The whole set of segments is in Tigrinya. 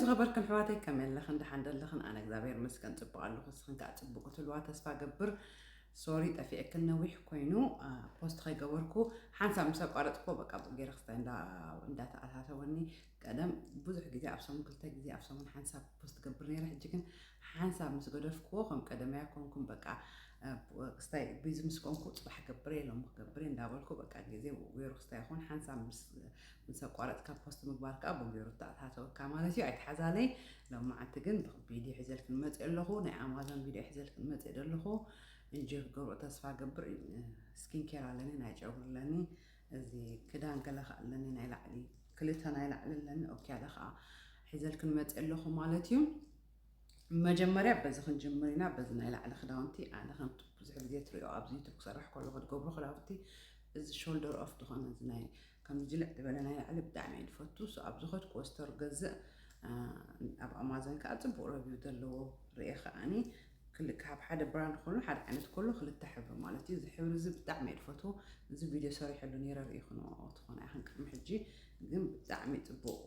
ዝኸበርክን ኣሕዋተይ፣ ከመይ ኣለኽን? ደሓን ዶ ኣለኽን? ኣነ እግዚኣብሔር ይመስገን ጽቡቕ ኣለኹ። ንስኽን ከኣ ጽቡቕ ክትህልዋ ተስፋ ገብር። ሶሪ፣ ጠፊኤክን ነዊሕ ኮይኑ፣ አ፣ ፖስት ከይገበርኩ ሓንሳብ ምስ ኣቋረጽኩዎ በቃ ብኡ ገይረ ክስታይ እንዳ-፣ እንዳተኣታተወኒ። ቀደም ብዙሕ ግዜ ኣብ ሰሙን ክልተ ግዜ ኣብ ሰሙን ሓንሳብ ፖስት ገብር ነይረ። ሕጂ ግን ሓንሳብ ምስ ገደፍኩዎ ከም ቀደመይ ኣይኮንኩን። በቃ፣ አ፣ ክስታይ ቢዚ ምስ ኮንኩ ጽባሕ ገብር እየ፣ ሎሚ ክገብር እየ እንዳበልኩ በቃ ግዜ ገይሩ ክስታይ ይኹን። ሓንሳብ ምስ፣ ምስ ኣቋረጽካ ፖስት ምግባር ከኣ ብኡ ገይሩ ተኣታተወካ ማለት እዩ። ኣይትሓዛለይ። ሎማዓንቲ ግን ቪድዮ ሒዘልክን መጽእ ኣለኹ። ናይ ኣማዞን ቪድዮ ሒዘልክን መጽእ ኣለኹ። እንጂ ክገብሮ ተስፋ ገብር። ስኪን ኬር ኣለኒ፣ ናይ ጨጉሪ ኣለኒ፣ እዚ ክዳን ገለ ከኣ ኣለኒ፣ ናይ ላዕሊ ክልተ ናይ ላዕሊ ኣለኒ። ኦኬ፣ ኣለ ከኣ ሒዘልክን መጽእ ኣለኹ ማለት እዩ። መጀመርያ በዚ ክንጅምር ኢና። በዚ ናይ ላዕሊ ክዳውንቲ ኣነ ከምቲ ብዙሕ ግዜ ትሪኦ ኣብዚ ዩቱብ ክሰርሕ ከለኹ ዝገብሮ ክዳውንቲ፣ እዚ ሾልደር ኦፍ ዝኾነ፣ እዚ ናይ ከምዚ ጅልዕ ዝበለ ናይ ላዕሊ ብጣዕሚ እየ ዝፈቱ። So ኣብ ዝኸድኩዎ ስቶር ገዝእ፣ አ፣ ኣብ ኣማዞን ከኣ ጽቡቕ ረቪው ዘለዎ ርኤ ከኣኒ። ክል-፣ ካብ ሓደ ብራንድ ከሎ ሓደ ዓይነት ከሎ ክልተ ሕብሪ ማለት እዩ። እዚ ሕብሪ እዚ ብጣዕሚ እየ ዝፈትዎ። እዚ ቪድዮ ሰሪሐሉ ነይረ፣ ርኢኹ ንኦ ትኾና ኢኽን ቅድሚ ሕጂ። ግን ብጣዕሚ ጽቡቕ፣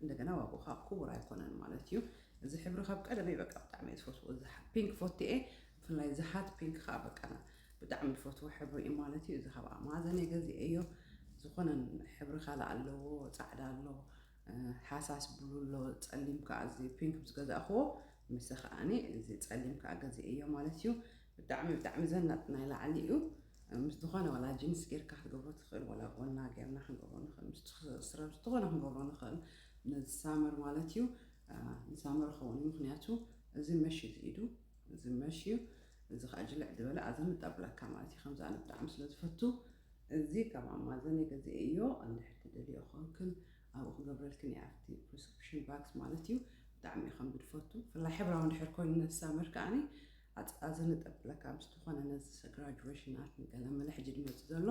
እንደገና ዋግኡ ከዓ ክቡር ኣይኮነን ማለት እዩ። እዚ ሕብሪ ካብ ቀደመይ በቃ ብጣዕሚ እየ ዝፈትዎ። እዚ ፒንክ ፎቲ እየ፣ ብፍላይ እዚ ሃት ፒንክ ከዓ በቃ ብጣዕሚ ዝፈትዎ ሕብሪ እዩ ማለት እዩ። እዚ ካብ ኣማዘን እየ ገዚኤዮ። ዝኾነ ሕብሪ ካልእ ኣለዎ፣ ጻዕዳ ኣሎ፣ እ፣ ሃሳስ ብሉ ኣሎ፣ ጸሊም ከዓ እዚ ፒንክ ምስ ገዛእኽዎ፣ ምስ ከኣኒ እዚ ጸሊም ከዓ ገዚኤዮ ማለት እዩ። ብጣዕሚ፣ ብጣዕሚ ዘናጥ ናይ ላዕሊ እዩ። ምስ ዝኾነ ዋላ ጂንስ ጌርካ ክትገብሮ ትኽእል፣ ዋላ ጎና ጌርና ክንገብሮ ንኽእል፣ ምስ ስረ፣ ምስ ዝኾነ ክንገብሮ ንኽእል። ነዚ ሳመር ማለት እዩ። እ፣ ንሳመር ክኸውን እዩ፣ ምኽንያቱ እዚ መሽ እዩ ዝኢዱ፣ እዚ መሽ እዩ። እዚ ከዓ ጅልዕ ዝበለ ኣዘንጥ ኣብለካ ማለት እዩ። ከምዚ ኣነ ብጣዕሚ ስለ ዝፈቱ፣ እዚ ካብ ኣማዘን እየ ገዚኤዮ። እንድሕር ትደልዮ ኮንክን ኣብኡ ክገብረልክን እየ፣ ኣብቲ ፕሪስክሪፕሽን ባክስ ማለት እዩ። ብጣዕሚ እየ ከም ዝፈቱ፣ ብፍላይ ሕብራዊ እንድሕር ኮይኑ ነዚ ሳመር ከኣኒ ኣጽ-፣ ኣዘንጥ ኣብለካ ምስ ዝኾነ ነዚ ሰ-፣ ግራጁዌሽናት ንገለ መለ ሕጂ ዝመጽእ ዘሎ፣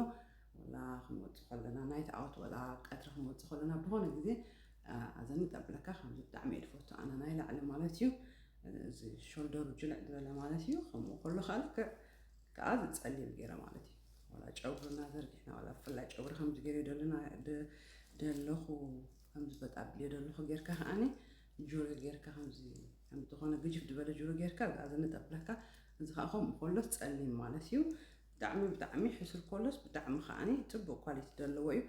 ወላ ክንወጽእ ከለና ናይት ኣውት፣ ወላ ቀትሪ ክንወጽእ ከለና ብዝኾነ ግዜ፣ ኣ-፣ ኣዘንጥ ኣብለካ ከምዚ ብጣዕሚ እየ ዝፈቱ ኣነ ናይ ላዕሊ ማለት እዩ። እዚ ሾልደሩ ጅልዕ ዝበለ ማለት እዩ። ከምኡ ከሎ ከዓ ልክዕ ከዓ ዝጸሊም ገይረ ማለት እዩ። ዋላ ጨጉርና ዘርጊሕና፣ ዋላ ብፍላይ ጨጉሪ ከምዚ ገይረ ደለና፣ ደ-፣ ደለኹ፣ ከምዚ በጣ ብልዮ ደለኹ ጌርካ ከዓኒ ጁሪ ጌርካ ከምዚ፣ ከምዚ ዝኾነ ግጅፍ ዝበለ ጁሪ ጌርካ ዝኣዘነ ጠብለካ። እዚ ከዓ ከምኡ ከሎስ ጸሊም ማለት እዩ። ብጣዕሚ፣ ብጣዕሚ ሕሱር ከሎስ ብጣዕሚ ከዓኒ ጽቡቅ ኳሊቲ ዘለዎ እዩ።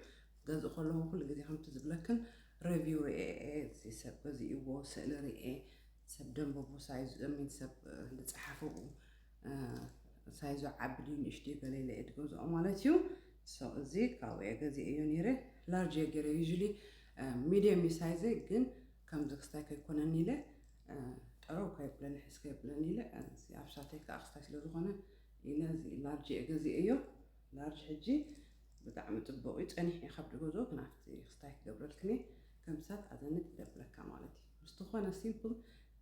ገዝእ ከለኹ ኩሉ ግዜ ከምቲ ዝብለክን ሪቪው ርኤ እየ፣ እዚ ሰብ ገዚእዎ፣ ስእሊ ርኤ፣ ሰብ ደንበቦ ሳይዝ፣ I mean፣ ሰብ፣ እ፣ ዝጸሓፈኡ፣ እ፣ ሳይዙ ዓቢ ድዩ ንእሽቶ ገለ ኢለ እየ ዝገዝኦ ማለት እዩ። So፣ እዚ ካብኡ እየ ገዚኤዮ ነይረ። ላርጅ እየ ገይረ፣ ዩዥሊ፣ እ፣ ሚድየም እዩ ሳይዘይ፣ ግን ከምዚ ክስታይ ከይኮነኒ ኢለ፣ እ፣ ጠረው ከየብለኒ፣ ሕስ ከየብለኒ ኢለ፣ እ፣ እዚ ኣብ ሳተይ ከኣ ክስታይ ስለ ዝኾነ ኢለ፣ እዚ ላርጅ እየ ገዚኤዮ። ላርጅ ሕጂ ብጣዕሚ ጽቡቕ እዩ። ጸኒሕ እየ ካብ ዝገዝኦ፣ ግን ኣብቲ ክስታይ ክገብረልክን እየ። ከምሳት ኣዘንጥ ደብለካ ማለት እዩ። ምስ ዝኾነ ሲምፕል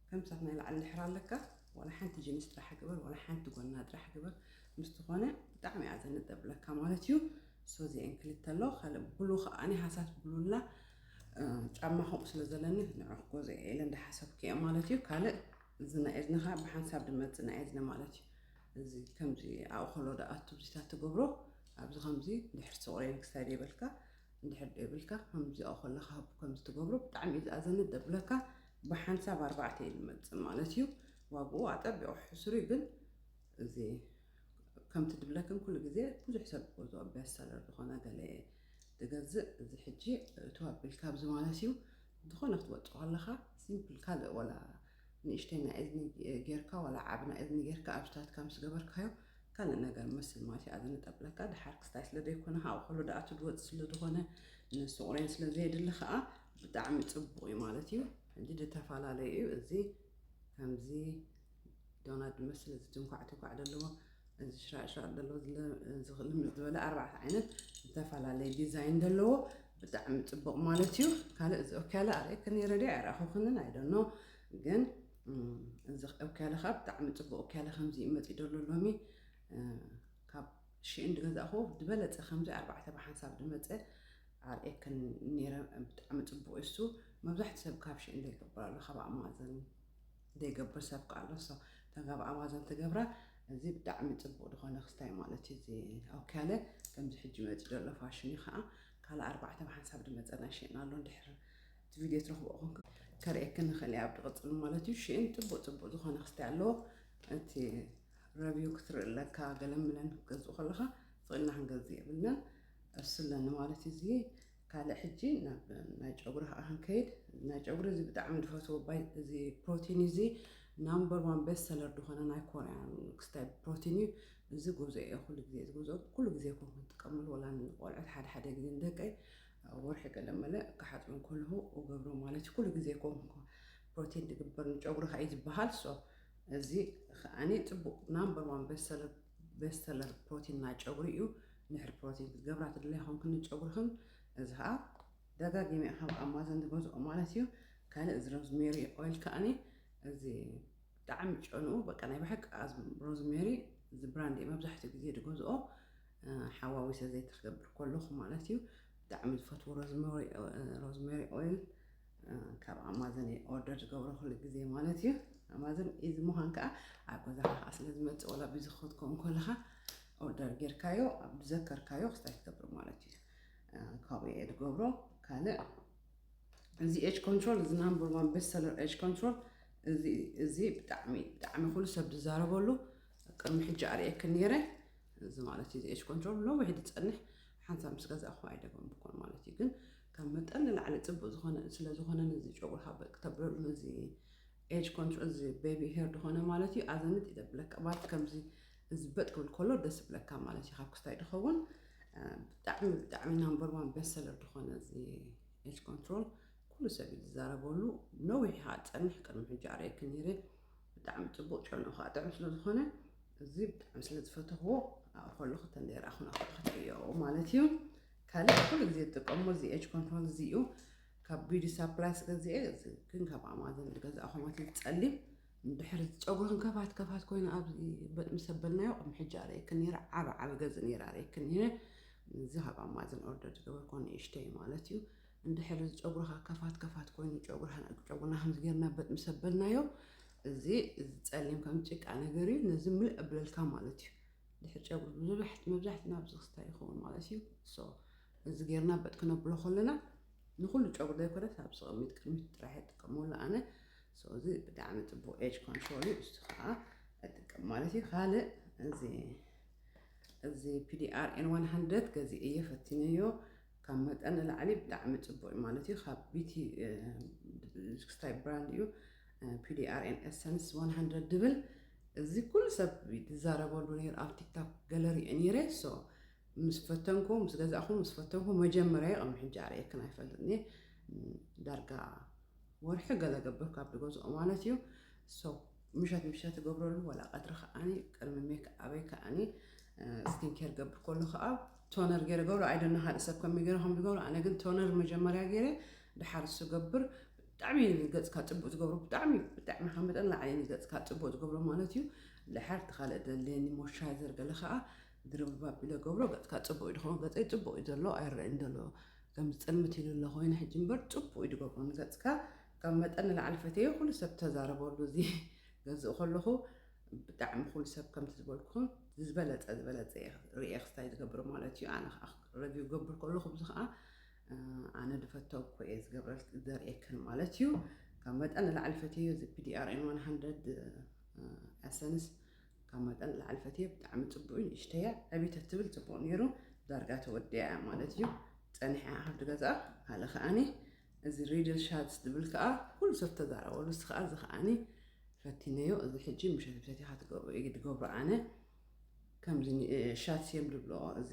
ከምሳት ናይ ላዕሊ ድሕር ኣለካ፣ ዋላ ሓንቲ ጂንስ ጥራሕ ግበር፣ ዋላ ሓንቲ ጎና ጥራሕ ግበር፣ ምስ ዝኾነ ብጣዕሚ ኣዘንጥ ደብለካ ማለት እዩ። So እዚአን ክልተ ኣሎ። ካልእ ብሉ ከኣ፣ ኣነ ሃሳስ ብሉ ኣላ፣ እ፣ ጫማ ከምኡ ስለ ዘለኒ ንዑ ክገዝኦ እየ ኢለ እንዳሓሰብኩ እየ ማለት እዩ። ካልእ እዚ ናይ እዝኒ ከኣ ብሓንሳብ ዝመጽእ ናይ እዝኒ ማለት እዩ። እዚ ከምዚ ኣብኡ ከሎ ደኣ ኣቱ ብዚታት ትገብሮ፣ ኣብዚ ከምዚ ድሕር ስቑረን ክሳይ ደይበልካ፣ እንድሕር ደይብልካ ከምዚ ኣብኡ ከለኻ ሃቡ ከምዚ ትገብሮ፣ ብጣዕሚ እዩ ዝኣዘኒ ደብለካ። ብሓንሳብ ኣርባዕተ እዩ ዝመጽእ ማለት እዩ። ዋግኡ ኣጠቢቑ ሕሱር እዩ፣ ግን እዚ ከምቲ ድብለክን ኩሉ ግዜ ብዙሕ ሰብ ዝገዝኦ ቤስት ሰለር ዝኾነ ገለ ትገዝእ፣ እዚ ሕጂ እቱ ኣቢልካ ኣብዚ ማለት እዩ። ዝኾነ ክትወጽእ ከለኻ ሲምፕል ካልእ ወላ ንእሽተይ ናይ እዝኒ ጌርካ ወላ ዓቢ ናይ እዝኒ ጌርካ ኣብስታትካ ምስ ገበርካዮ ካልእ ነገር መስል ማለት እዩ። ኣዘንጥ ኣብለካ ድሓር ክስታይ ስለ ዘይኮነ፣ ካብኡ ከሎ ደኣ ትድወጽ ስለ ዝኾነ ንስቑሬን ስለ ዘየድሊ ከኣ ብጣዕሚ ጽቡቕ እዩ ማለት እዩ። ሕጂ ዝተፈላለየ እዩ። እዚ ከምዚ ዶናት ዝመስል፣ እዚ ትንኳዕ ትንኳዕ ዘለዎ፣ እዚ ሽራቅ ሽራቅ ዘለዎ፣ ዝለ-፣ እዚ ልምልም ዝበለ ኣርባዕተ ዓይነት ዝተፈላለየ ዲዛይን ዘለዎ ብጣዕሚ ጽቡቕ ማለት እዩ። ካልእ እዚ ኦኪያለ ኣርእየክን ነይረ ድየ? ኣይረኣኹክንን፣ I don't know። ግን፣ እም፣ እዚ ኦኪያለ ከዓ ብጣዕሚ ጽቡቕ ኦኪያለ ከምዚ እዩ መጺኡ ዘሎ ሎሚ። እ፣ ካብ ሽእን ዝገዛእኹዎ ዝበለጸ ከምዚ ኣርባዕተ ብሓንሳብ ዝመጸ ኣርእየክን ነይረ። ብጣዕሚ ጽቡቕ እዩ እሱ። መብዛሕትኡ ሰብ ካብ ሽእን ዘይገብር ኣሎ፣ ካብ ኣማዘን ዘይገብር ሰብ ከኣ ኣሎ። So፣ እተን ካብ ኣማዞን ትገብራ፣ እዚ ብጣዕሚ ጽቡቕ ዝኾነ ክስታይ ማለት እዩ። እዚ ኦኪያለ ከምዚ ሕጂ መጺኡ ዘሎ ፋሽን እዩ ከኣ። ካልእ ኣርባዕተ ብሓንሳብ ዝመጸ ናይ ሽእን ኣሎ፣ እንድሕር እቲ ቪድዮ ትረኽብኦ ኮንክ። እቲ ከርእየክን ንኽእል እየ ኣብ ዝቕፅል ማለት እዩ። ሽእን ፅቡቕ ፅቡቕ ዝኾነ ክስታይ ኣለዎ። እቲ ረቪው ክትርኢ ኣለካ፣ ገለ ምለን ክትገዝእ ከለኻ ስቕ ኢልና ክንገዝእ የብልናን። እሱ ኣለኒ ማለት እዩ። እዚ ካልእ ሕጂ ናብ ናይ ጨጉሪ ከዓ ክንከይድ። ናይ ጨጉሪ እዚ ብጣዕሚ ዝፈትዎ ባይ-፣ እዚ ፕሮቲን እዚ ናምበር ዋን ቤስት ሰለር ዝኾነ ናይ ኮርያ ክስታይ ፕሮቲን እዩ። እዚ ገዝኦ እየ ኩሉ ግዜ፣ እዚ ገዝኦ ኩሉ ግዜ ኮን ክንጥቀመሉ፣ ወላ ንቆልዑት ሓደ ሓደ ግዜ ንደቀይ ወርሒ ገለ መለ ክሓፅቦም ከለኹ እገብሮ ማለት እዩ። ኩሉ ግዜ ኮን ፕሮቲን ዝግበር ንጨጉሪ ከዓ እዩ ዝበሃል። ሶ እዚ ከዓኒ ፅቡቕ ናምበር ዋን ቤስት ሰለር፣ ቤስት ሰለር ፕሮቲን ናይ ጨጉሪ እዩ። ንድሕሪ ፕሮቲን ክትገብራ ትድለይ ኾንክን ንጨጉርኽን፣ እዚ ከዓ ደጋጊመ ካብ ኣማዘን ዝገዝኦ ማለት እዩ። ካልእ እዚ ሮዝሜሪ ኦይል ከዓኒ እዚ ብጣዕሚ ጨንኡ በቃ ናይ ብሓቂ ኣዝ-፣ ሮዝሜሪ እዚ ብራንድ እየ መብዛሕትኡ ግዜ ዝገዝኦ፣ እ፣ ሓዋዊሰ ዘይቲ ክገብር ከለኹ ማለት እዩ። ብጣዕሚ ዝፈትዎ ሮዝሜሪ፣ እ፣ ሮዝሜሪ ኦይል፣ እ፣ ካብ ኣማዘን እየ ኦርደር ዝገብሮ ኩሉ ግዜ ማለት እዩ። ኣማዘን ኢዚ ምዃን ከዓ ኣብ ገዛኻ ከዓ ስለ ዝመፅእ፣ ወላ ቢዚ ክትከውን ከለኻ ኦርደር ጌርካዮ ኣብ ዝዘከርካዮ ክስታይ ትገብር ማለት እዩ። እ፣ ካብኡ እየ ዝገብሮ። ካልእ እዚ ኤጅ ኮንትሮል፣ እዚ ናምበር ዋን ቤስት ሰለር ኤጅ ኮንትሮል፣ እዚ፣ እዚ ብጣዕሚ፣ ብጣዕሚ ኩሉ ሰብ ዝዛረበሉ፣ ቅድሚ ሕጂ ኣርእየክን ነይረ። እዚ ማለት እዩ፣ እዚ ኤጅ ኮንትሮል ነዊሕ ዝፀንሕ፣ ሓንሳብ ምስ ገዛእኹ ኣይደገምኩን ማለት እዩ። ግን ካብ መጠን ንላዕሊ ፅቡቕ ዝኾነ፣ ስለ ዝኾነ ነዚ ጨጉርኻ በጥ ክተብለሉ፣ ነዚ ኤጅ ኮንትሮል፣ እዚ ቤቢ ሄር ዝኾነ ማለት እዩ፣ ኣዘንጥ ይደብለካ። ማለት ከምዚ እዚ በጥ ክብል ከሎ ደስ ይብለካ ማለት እዩ። ካብ ክስታይ ዝኸውን፣ እ፣ ብጣዕሚ፣ ብጣዕሚ ናምበር ዋን ቤስት ሰለር ዝኾነ እዚ ኤጅ ኮንትሮል ኩሉ ሰብ እዩ ዝዛረበሉ። ነዊሕ ኢኻ ትጸንሕ፣ ቅድሚ ሕጂ ኣርእየክን ነይረ። ብጣዕሚ ጽቡቕ፣ ጨንኡ ከዓ ጥዑም ስለ ዝኾነ፣ እዚ ብጣዕሚ ስለ ዝፈተኽዎ፣ ኣብኡ ከለኹ ተንደይ ረኣኹ ናብኡ ክትርእዮ ማለት እዩ። ካልእ ኩሉ ግዜ ዝጥቀሞ እዚ ኤጅ ኮንትሮል እዚ እዩ። ካብ ቢዩቲ ሳፕላይ ገዚኤ፣ እዚ ግን ካብ ኣማዘን ዝገዛእኹ ማለት እዩ፣ ጸሊም። እንድሕር ጨጉርኽን ከፋት ከፋት ኮይኑ ኣብዚ በጥ ምስ ኣበልናዮ፣ ቅድሚ ሕጂ ኣርእየክን ነይረ፣ ዓቢ ዓቢ ገዝእ ነይረ ኣርእየክን ነይረ። እዚ ካብ ኣማዘን ኦርደር ዝገበርኩ ንእሽተይ ማለት እዩ። እንድሕር እዚ ጨጉርኻ ከፋት ከፋት ኮይኑ፣ ጨጉርና፣ ጨጉርና ከምዚ ጌርና በጥ ምስ ኣበልናዮ፣ እዚ፣ እዚ ጸሊም ከም ጭቃ ነገር እዩ፣ ነዚ ምልእ ኣብለልካ ማለት እዩ። ድሕሪ ጨጉሪ ብዙሕ፣ መብዛሕትና ኣብዚ ክስታይ ይኸውን ማለት እዩ። ሶ፣ እዚ ጌርና በጥ ክነብሎ ከለና፣ ንኹሉ ጨጉሪ ዘይኮነስ፣ ኣብዚ ቅድሚት፣ ቅድሚት ጥራሕ እጥቀመሉ ኣነ። ሶ፣ እዚ ብጣዕሚ ጽቡቕ ኤጅ ኮንትሮል እዩ፣ እሱ ከዓ እጥቀም ማለት እዩ። ካልእ፣ እዚ፣ እዚ ፒ ዲ ኣር ኤን ዋን ሃንድረድ ገዚኤ እየ፣ ፈቲነዮ። ካብ መጠን ንላዕሊ ብጣዕሚ ጽቡቕ እዩ ማለት እዩ። ካብ ቢቲ፣ እ፣ ክስታይ ብራንድ እዩ፣ እ፣ ፒ ዲ ኣር ኤን ኤሰንስ ዋን ሃንድረድ ዝብል። እዚ ኩሉ ሰብ ዝዛረበሉ ነይሩ ኣብ ቲክቶክ ገለ ሪኤ ነይረ። ሶ፣ ምስ ፈተንኩ፣ ምስ ገዛእኹ፣ ምስ ፈተንኩ፣ መጀመርያ እዩ፣ ቅድሚ ሕጂ ኣርእየክን ኣይፈልጥን እየ። ዳርጋ ወርሒ ገለ ገብር ካብ ዝገዝኦ ማለት እዩ። ሶ፣ ምሸት ምሸት እገብረሉ፣ ዋላ ቀትሪ ከዓኒ፣ ቅድሚ ሜክ ኣበይ ከዓኒ፣ እ፣ ስኪን ኬር ገብር ከሎ ከዓ፣ ቶነር ገይረ ገብሮ፣ ኣይደና ካልእ ሰብ ከመይ ገይረ ከም ዝገብሮ፣ ኣነ ግን ቶነር መጀመርያ ገይረ፣ ድሓር እሱ ገብር፣ ብጣዕሚ ንገጽካ ጽቡቕ ዝገብሮ፣ ብጣዕሚ፣ ብጣዕሚ ካብ መጠን ላዕሊ ንገጽካ ጽቡቕ ዝገብሮ ማለት እዩ። ድሓር እቲ ካልእ ዘድልየኒ ሞይስቸራይዘር ገለ ከዓ ድርብርብ ኣቢለ ገብሮ፣ ገጽካ ጽቡቕ እዩ ዝኸውን። ገጸይ ጽቡቕ እዩ ዘሎ፣ ኣይረኣይን ዘሎ፣ ከም ዝጽልምት ኢሉ ኣሎ ኮይኑ ሕጂ እምበር፣ ጽቡቕ እዩ ዝገብሮ ንገጽካ። ካብ መጠን ንላዕሊ ፈትየ፣ ኩሉ ሰብ ተዛረበሉ። እዚ ገዝእ ከለኹ ብጣዕሚ ኩሉ ሰብ ከምቲ ዝበልኩኹም ዝበለጸ፣ ዝበለጸ እየ ርእየ ክስታይ ዝገብር ማለት እዩ። ኣነ ከዓ ረቪው ገብር ከለኹ፣ እዚ ከዓ፣ እ፣ ኣነ ዝፈተውኩ እየ ዝገብረል-፣ ዘርእየክን ማለት እዩ። ካብ መጠን ንላዕሊ ፈትየዮ፣ እዚ ፒ ዲ ኣር ኤን ዋን ሃንድረድ፣ እ፣ ኤሰንስ ካብ መጠን ንላዕሊ ፈትየ፣ ብጣዕሚ ጽቡቕ እዩ። ንእሽተያ ዕብይ ተትብል ጽቡቕ ነይሩ። ዳርጋ ተወዲኣ እያ ማለት እዩ። ጸኒሓ እያ ካብ ዝገዝኣ። ካልእ ከዓኒ እዚ ሪድል ሻትስ ዝብል ከኣ ኩሉ ሰብ ተዛረበሉ። እዚ ከኣ፣ እዚ ከዓኒ ፈቲነዮ። እዚ ሕጂ ምሸት ምሸት ኢኻ ትገብሮ፣ እየ ዝገብሮ ኣነ። ከምዚ ኒ-፣ እ፣ ሻትስ እዮም ዝብሎ፣ እዚ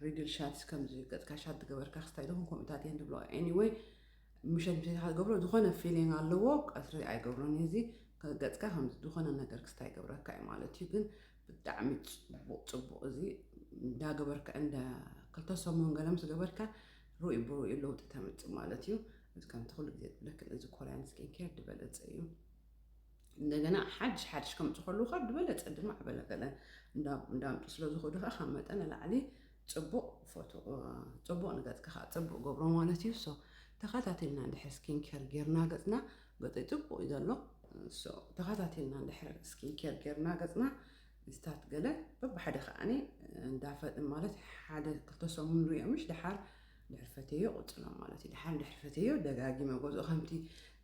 ሪድል ሻትስ ከምዚ ገጽካ ሻት ዝገበርካ ክስታይ ደኹም ከምኡታት እዮም ዝብሎ። ኤኒወይ፣ ምሸት ምሸት ኢኻ ትገብሮ፣ ዝኾነ ፊሊንግ ኣለዎ። ቀትሪ ኣይገብሮን እየ እዚ። ከ-፣ ገጽካ ከም ዝኾነ ነገር ክስታይ ይገብረካ እዩ ማለት እዩ። ግን ብጣዕሚ ጽቡቕ፣ ጽቡቕ፣ እዚ እንዳገበርካ፣ እንዳ ክልተ ሰሙን ገለ ምስ ገበርካ፣ ርኡይ ብርኡይ ለውጢ ተምጽእ ማለት እዩ። እዚ ከምቲ ኩሉ ግዜ ዝብለክን፣ እዚ ኮርያን ስኪን ኬር ዝበለጸ እዩ። እንደገና ሓድሽ ሓድሽ ከምጽእ ከለዉ፣ ካብ ዝበለጸ ድማ ዕበለ ገለ እንዳ-፣ እንዳምጹ ስለ ዝኸዱ፣ ከዓ ካብ መጠን ንላዕሊ ጽቡቕ ፎቶ፣ እ፣ ጽቡቕ ንገጽካ ከዓ ጽቡቕ ገብሮ ማለት እዩ። ሶ፣ ተኸታቲልና እንድሕር ስኪን ኬር ጌርና ገጽና፣ ገጸይ ጽቡቕ እዩ ዘሎ። ሶ፣ ተኸታቲልና እንድሕር ስኪን ኬር ጌርና ገጽና፣ ምስታት ገለ በብሓደ ከዓኒ እንዳፈጥን ማለት ሓደ ክልተ ሰሙን ሪኦ፣ ምሽ ደሓር ድሕር ፈተዮ ቅጽሎ ማለት እዩ። ደሓር ድሕር ፈተዮ ደጋጊመ ገዝኦ፣ ከምቲ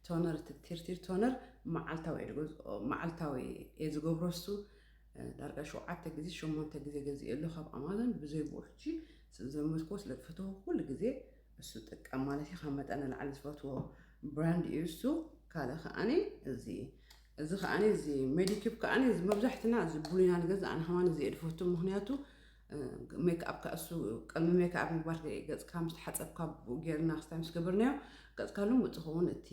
ቶነር፣ እቲ ቲርቲር ቶነር መዓልታዊ እየ ዝገዝኦ፣ መዓልታዊ እየ ዝገብሮ። እሱ እ፣ ዳርጋ ሸውዓተ ግዜ ሸሞንተ ግዜ ገዚኤ ኣሎ ካብ ኣማዞን። ብዘይ ብኡ ሕጂ ዘመትኮ ስለ ዝፈተኹ ኩሉ ግዜ እሱ ጥቀም ማለት እዩ። ካብ መጠን ንላዕሊ ዝፈትዎ ብራንድ እዩ እሱ። ካልእ ከዓኒ እዚ እዚ ከዓኒ እዚ ሜዲኪፕ ከዓኒ እዚ መብዛሕትና እዚ ብሉይና ንገዛእ፣ ኣነ ከማን እዚ እየ ዝፈቱ። ምክንያቱ እ፣ ሜክኣፕ ከ እሱ ቅድሚ ሜክኣፕ ምግባር ገ- ገጽካ ምስ ተሓጸብካ ብኡ ጌርና ክስታይ ምስ ገበርናዮ ገጽካ ልሙጽ ይኸውን። እቲ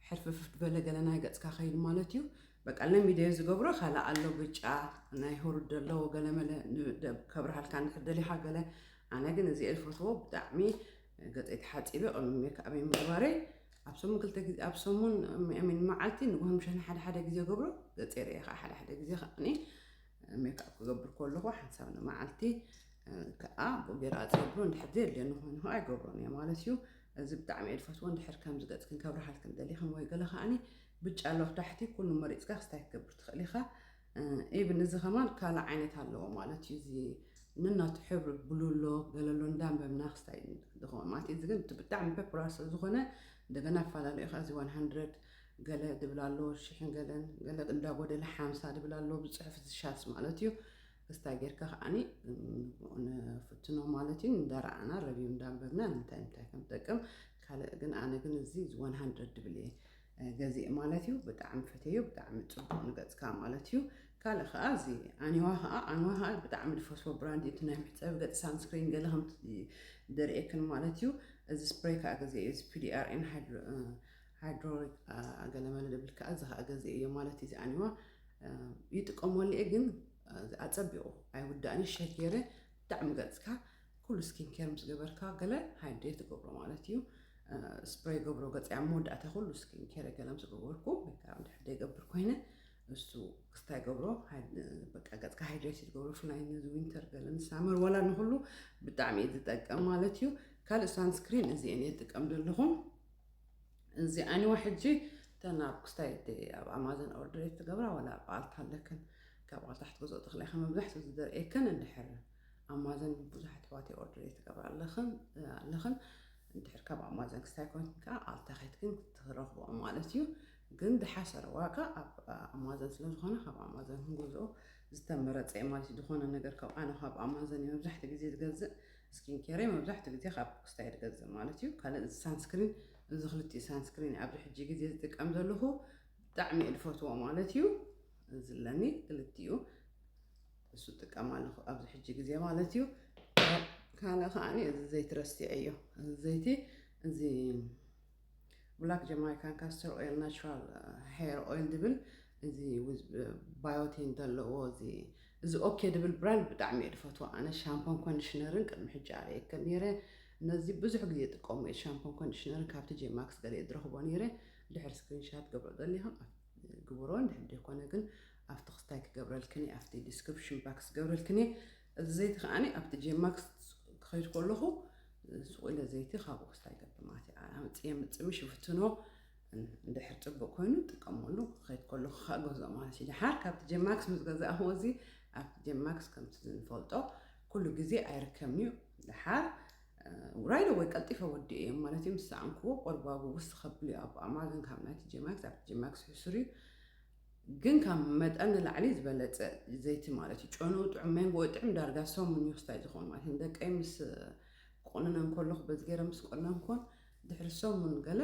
ሕርፍፍፍ ዝበለ ገለ ናይ ገጽካ ከይድ ማለት እዩ። በቃ ለሚደዮ ዝገብሮ ካልእ ኣሎ፣ ብጫ ናይ ሁሩድ ዘለዎ ገለ መለ ን- ደ- ከብርሃልካ እንድሕር ደሊኻ ገለ። ኣነ ግን እዚ እየ ዝፈትዎ ብጣዕሚ። ገጸይ ተሓጺበ ቅድሚ ሜክኣፕ ምግባረይ ኣብ ሰሙን ክልተ ግዜ፣ ኣብ ሰሙን ሚን መዓልቲ ንግሆ ምሸት ሓደ ሓደ ግዜ ገብሮ። ገጸይ ርእየ ከዓ ሓደ ሓደ ግዜ ከዓኒ ሜክኣፕ ክገብር ከለኹ ሓንሳብ ንመዓልቲ ከዓ ብኡ ገይረ ኣፅብሮ እንድሕር ዘየድልየኒ ኮይኑ ከዓ ኣይገብሮን እየ ማለት እዩ። እዚ ብጣዕሚ እየ ዝፈትዎ። እንድሕር ከምዚ ገፅክን ከብርሃልክን ደሊኽን ወይ ገለ ከዓኒ ብጫ ኣሎ ኣብ ታሕቲ፣ ኩሉ መሪፅካ ክስታይ ክትገብር ትኽእል ኢኻ። ኢብን እዚ ከማን ካልእ ዓይነት ኣለዎ ማለት እዩ። እዚ ንናቱ ሕብሪ ብሉ ኣሎ፣ ገለ ኣሎ እንዳንበብና ክስታይ ዝኸውን ማለት እዩ። እዚ ግን እቲ ብጣዕሚ ፖፑላር ስለ ዝኾነ እንደገና ኣፈላለዩ ኢኻ። እዚ ዋን ሃንድረድ ገለ ድብል ኣሎ፣ ሽሕን ገለን ገለ እንዳጎደለ ሓምሳ ድብል ኣሎ፣ ብፅሑፍ ዝሻስ ማለት እዩ። ክስታይ ጌርካ ከዓኒ ንፍትኖ ማለት እዩ። እንዳረኣና ረቪው እንዳንበብና ንምንታይ ምንታይ ከም ዝጠቅም ካልእ ግን ኣነ ግን እዚ ዋን ሃንድረድ ድብል እየ ገዚእ ማለት እዩ። ብጣዕሚ ፈትየዮ፣ ብጣዕሚ ፅቡቕ ንገፅካ ማለት እዩ። ካልእ ከዓ እዚ ኣኒዋ ከዓ፣ ኣኒዋ ከዓ ብጣዕሚ ዝፈትዎ ብራንድ እዩ። እቲ ናይ መሕፀቢ ገፅ ሳንስክሪን ገለ ከምቲ ደርእየክን ማለት እዩ። እዚ ስፕሬይ ከዓ ገዚአ እዩ። እዚ ፒዲኣርኤን ሃይድሮሊክ ገለመለ ድብል ከዓ እዚ ከዓ ገዚአ እዮ ማለት እዩ። እዚ ኣኒዋ ይጥቀመሉ እየ ግን ኣፀቢቑ ኣይውዳእን እዩ። ሸክ ገይረ ብጣዕሚ ገፅካ ኩሉ ስኪን ኬር ምስ ገበርካ ገለ ሃይድሬት ትገብሮ ማለት እዩ። ስፕሬይ ገብሮ ገፀይ ኣብ መወዳእታ ኩሉ ስኪን ኬር ገለ ምስ ገበርኩ ሜክኣፕ እንድሕር ዘይገብር ኮይነ እሱ ክስታይ ገብሮ፣ ሃይ- በቃ ገፅካ ሃይድሬት ትገብሮ። ፍላይ ነዚ ዊንተር ገለ ንሳመር ዋላ ንኩሉ ብጣዕሚ እዩ ዝጠቅም ማለት እዩ። ካልእ ሳንስክሪን እዚአን እየ ዝጥቀም ዘለኹ። እዚ ኣኒዋ ሕጂ ተን ኣብ ክስታይ እቲ ኣብ ኣማዞን ኦርደር ትገብራ ዋላ ኣብ ኣልታ ኣለክን? ካብ ኣልታ ክትገዝኦ ትኽእላ ኢኻ። መብዛሕትኡ ዝደርእየክን እንድሕር ኣማዞን ብዙሓት ኣሕዋት ኦርደር ትገብራ ኣለኽን ኣለኽን እንድሕር ካብ ኣማዞን ክስታይ ኮይንክን ከዓ ኣልታ ከይድክን ክትረኽብኦ ማለት እዩ። ግን ዝሓሰረ ዋጋ ኣብ ኣማዞን ስለ ዝኾነ ካብ ኣማዞን ክንገዝኦ ዝተመረፀ እዩ ማለት እዩ። ዝኾነ ነገር ካብ ኣነ ካብ ኣማዞን እዩ መብዛሕትኡ ግዜ ዝገዝእ። ስኪን ኬር መብዛሕትኡ ግዜ ካብ ክስታይ ዝገዝእ ማለት እዩ። ካልእ እዚ ሳንስክሪን፣ እዚ ክልቲኡ ሳንስክሪን ኣብዚ ሕጂ ግዜ ዝጥቀም ዘለኹ ብጣዕሚ እየ ዝፈትዎ ማለት እዩ። እዚ ኣለኒ ክልቲኡ እሱ ጥቀም ኣለኹ ኣብዚ ሕጂ ግዜ ማለት እዩ። ካልእ ከዓኒ እዚ ዘይቲ ረሲዐዮ። እዚ ዘይቲ እዚ ብላክ ጀማይካን ካስተር ኦይል ናቹራል ሄር ኦይል ድብል እዚ ባዮቲን ዘለዎ እዚ እዚ ኦኬ ድብል ብራንድ ብጣዕሚ እየ ዝፈትዎ። ኣነ ሻምፖን ኮንዲሽነርን ቅድሚ ሕጂ ኣርእየክን ነይረ። ነዚ ብዙሕ ግዜ ይጥቀሙ እየ። ሻምፖን ኮንዲሽነርን ካብቲ ጄማክስ ገለ እየ ዝረኽቦ ነይረ። ድሕር ስክሪንሻት ገብሮ ደሊኹም ግብሮ እንድሕር ዘይኮነ ግን ኣብቲ ክስታይ ክገብረልክን እየ፣ ኣብቲ ዲስክሪፕሽን ባክስ ክገብረልክን እየ። እዚ ዘይቲ ከዓኒ ኣብቲ ጄማክስ ክኸይድ ከለኹ ሱቕ ኢለ ዘይቲ ካብኡ ክስታይ ገብር ማለት እየ። ኣምፅየ ምፅሚ ሽፍትኖ እንድሕር ፅቡቅ ኮይኑ ጥቀመሉ። ክኸይድ ከለኹ ከዓ ገዝኦ ማለት እዩ። ድሓር ካብቲ ጄማክስ ምስ ገዛእኹ እዚ ኣብቲ ጄማክስ ከምቲ ዝንፈልጦ ኩሉ ግዜ ኣይርከብን እዩ። ድሓር ራይደ ወይ ቀልጢፈ ወዲኦ እዮም ማለት እዩ። ምስ ሰኣንክዎ ቆርባቡ ውስ ከብል እዩ ኣብ ኣማዞን ካብ ናይቲ ጄማክስ ኣብቲ ጄማክስ ሕሱር እዩ። ግን ካብ መጠን ንላዕሊ ዝበለፀ ዘይቲ ማለት እዩ። ጨንኡ ጥዑም፣ መንጎ ጥዑም ዳርጋ ሰሙን እዩ ክስታይ ዝኸውን ማለት እዩ። ደቀይ ምስ ቆንነን ከለኹ በዚ ገይረ ምስ ቆነንኮን ድሕሪ ሰሙን ገለ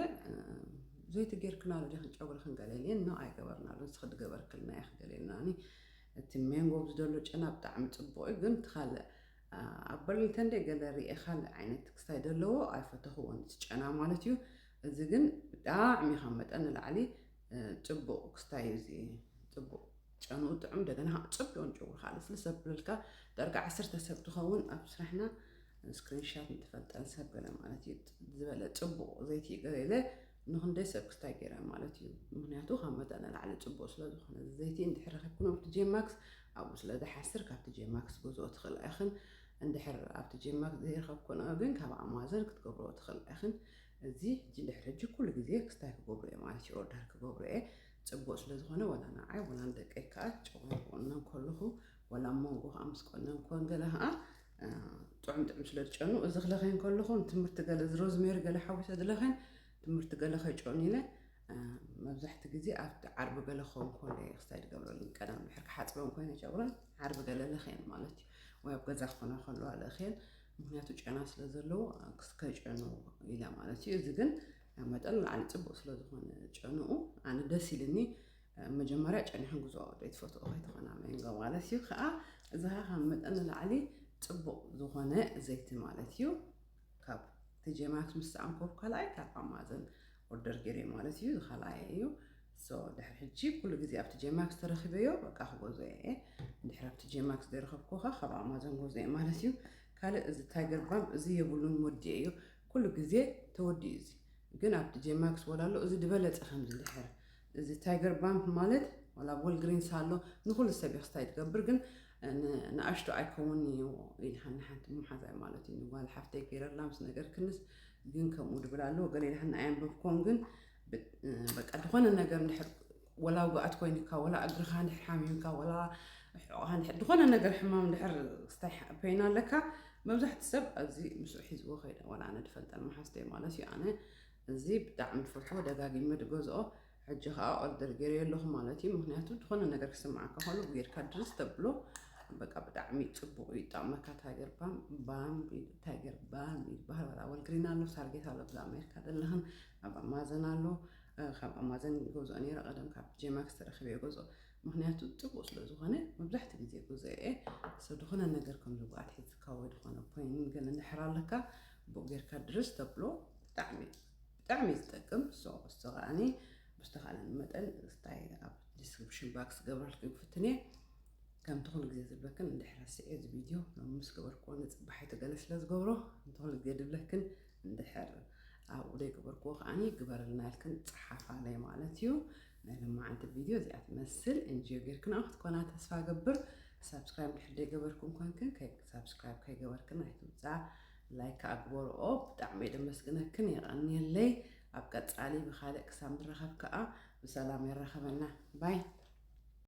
ዘይቲ ጌርክናሉ ዲኽን ጨጉርኽን ገለ ኢለን ኖ ኣይገበርናሉ። ንስኺ ድገበርክልና ኢኺ ገለ ኢልናኒ። እቲ መንጎ ዝደሎ ጨና ብጣዕሚ ፅቡቕ እዩ። ግን እቲ ካልእ ኣብ በርሊንተን ደይ ገለ ሪኤ ካልእ ዓይነት ክስታይ ዘለዎ ኣይፈተኽዎን፣ እቲ ጨና ማለት እዩ። እዚ ግን ብጣዕሚ ካብ መጠን ንላዕሊ ፅቡቕ ክስታይ እዩ። እዚ ፅቡቕ ጨንኡ ጥዑም፣ እንደገና ከዓ ፅቡቕ ንጨጉሪ ከዓ ልስልስ ዘብለልካ። ዳርጋ ዓሰርተ ሰብ ትኸውን ኣብ ስራሕና ስክሪንሻት ንትፈልጠን ሰብ ገለ ማለት እዩ። ዝበለ ፅቡቕ ዘይቲ እዩ ገለ ኢለ ንክንደይ ሰብ ክስታይ ገይረ ማለት እዩ። ምክንያቱ ካብ መጠን ንላዕሊ ፅቡቕ ስለ ዝኾነ ዘይቲ እንድሕር ረኺብክኖ ኣብቲ ጄማክስ ኣብኡ ስለ ዝሓስር ካብቲ ጄማክስ ገዝኦ ትኽእላ ኢኽን። እንድሕር ኣብቲ ጄማክስ ዘይረኸብክኖ ግን ካብ ኣማዞን ክትገብርኦ ትኽእላ ኢኽን። እዚ ሕጂ እንድሕር ሕጂ ኩሉ ግዜ ክስታይ ክገብሮ እየ ማለት እዩ። ኦርደር ክገብሮ እየ። ፅቡቕ ስለ ዝኾነ ወላ ንዓይ ወላ ንደቀይ ከዓ ጨጉረይ ክቆነን ከለኹ ወላ ኣብ መንጎ ከዓ ምስ ቆነን ኮን ገለ ከዓ ጥዑም ጥዑም ስለ ዝጨኑ እዚ ክለኸን ከለኹ ትምህርቲ ገለ እዚ ሮዝሜሪ ገለ ሓዊሰ ዝለኸን ትምህርቲ ገለ ከይጨኑ ኢለ ግዜ ኣብቲ ዓርቢ ገለ ክኸውን ከሎ እየ ክስታይ ዝገብረሉ። ቀደም ድሕር ክሓፅበን ኮይነ ጨጉረን ዓርቢ ገለ ልኽየን ማለት እዩ። ወይ ኣብ ገዛ ክኾና ከለዋ ልእኽየን። ምኽንያቱ ጨና ስለ ዘለዎ ክስከ ጨኑ ኢላ ማለት እዩ። እዚ ግን ኣብ መጠን ላዕሊ ፅቡቅ ስለ ዝኾነ ጨንኡ ኣነ ደስ ኢልኒ። መጀመርያ ጨኒሕን ጉዞ ዘይትፈትኦ ከይትኾና መንጎ ማለት እዩ። ከዓ እዚ ከዓ ካብ መጠን ንላዕሊ ፅቡቅ ዝኾነ ዘይቲ ማለት እዩ። ካብ ቲጄ ማክስ ምስ ሰኣንኮ ካልኣይ ካብ ኣማዘን ኦርደር ገይረ ማለት እዩ። ዝኻልኣየ እዩ። ሶ ድሕሪ ሕጂ ኩሉ ግዜ ኣብ ቲጄ ማክስ ተረኺበዮ በቃ ክገዝኦ እየ። ድሕሪ ኣብ ቲጄ ማክስ ዘይረኸብኩ ከ ካብ ኣማዞን ገዝኦ እየ ማለት እዩ። ካልእ እዚ ታይገር ባም እዚ የብሉን ወዲኤ እዩ። ኩሉ ግዜ ተወዲኡ እዚ ግን ኣብ ቲጄ ማክስ ወላ ኣሎ እዚ ዝበለጸ ከምዚ ድሕር እዚ ታይገር ባም ማለት ዋላ ኣብ ወልግሪንስ ኣሎ ንኩሉ ሰብ እዩ ክስታይ ትገብር ግን ን- ንኣሽቱ ኣይከውን እዩ ኢልሃኒ ሓንቲ መሓዛይ ማለት እዩ። ንጓል ሓፍተይ ገይረላ ምስ ነገር ክንስ ግን ከምኡ ድብል ኣለዎ ገለ ኢልሃኒ ኣየንበብኮን ግን ብ- በቃ ዝኾነ ነገር እንድሕር ወላ ውግኣት ኮይንካ ወላ እግርኻ እንድሕር ሓሚምካ ወላ ሕቆኻ እንድሕር ዝኾነ ነገር ሕማም እንድሕር ክስታይ ፔን ኣለካ መብዛሕቲ ሰብ ኣብዚ ምስኡ ሒዝዎ ከይደ ወላ ኣነ ድፈልጠን መሓዝተይ ማለት እዩ። ኣነ እዚ ብጣዕሚ ድፈትዎ ደጋጊመ ድገዝኦ ሕጂ ከዓ ኦርደር ገይረ ኣለኹ ማለት እዩ። ምክንያቱ ዝኾነ ነገር ክስምዓካ ከሎ ብጌርካ ድርስ ተብሎ በቃ ብጣዕሚ ፅቡቅ እዩ ይጣመካ። ታይገር ባም ባም ታይገር ባም ይበሃል። ወላ ወልግሪን ኣሎ ሳርጌት ኣሎ ብዛ ኣሜሪካ ዘለኽን ኣብ ኣማዘን ኣሎ። ካብ ኣማዘን ገዝኦ ነይረ ቀደም ካብ ቲጄ ማክስ ተረኪበ ገዝኦ ምክንያቱ ፅቡቅ ስለ ዝኾነ መብዛሕቲ ግዜ ገዝኦ እየ። ሰብ ዝኾነ ነገር ከም ዝጉኣት ሒዝካ ወይ ዝኾነ ፖይንት ገለ እንድሕር ኣለካ ብኡ ጌርካ ድርስ ተብሎ ብጣዕሚ ብጣዕሚ እዩ ዝጠቅም። ሶ እሱ ከዓኒ ብዝተኻእለኒ መጠን ስታይ ኣብ ዲስክሪፕሽን ባክስ ገብረልክን ክፍትን እየ። ከምቲ ኩሉ ግዜ ዝብለክን እንድሕር ረሲዐ እዚ ቪድዮ ሎሚ ምስ ገበርክዎ ንፅባሒቱ ገለ ስለ ዝገብሮ እንተ ኩሉ ግዜ ድብለክን እንድሕር ኣብኡ ዘይገበርክዎ ከዓኒ ግበረልና ኢልክን ፀሓፋለይ ማለት እዩ። ናይ ሎማዓንቲ ቪድዮ እዚኣ ትመስል። እንጆይ ጌርክን ክትኮና ተስፋ ገብር። ሳብስክራይብ ድሕር ዘይገበርክን ኮንክን ሳብስክራይብ ከይገበርክን ኣይትውፃ። ላይክ ኣግበርኦ ብጣዕሚ ደመስግነክን የቐንየለይ። ኣብ ቀፃሊ ብካልእ ክሳብ ንራኸብ ከዓ ብሰላም የራኸበና ባይ።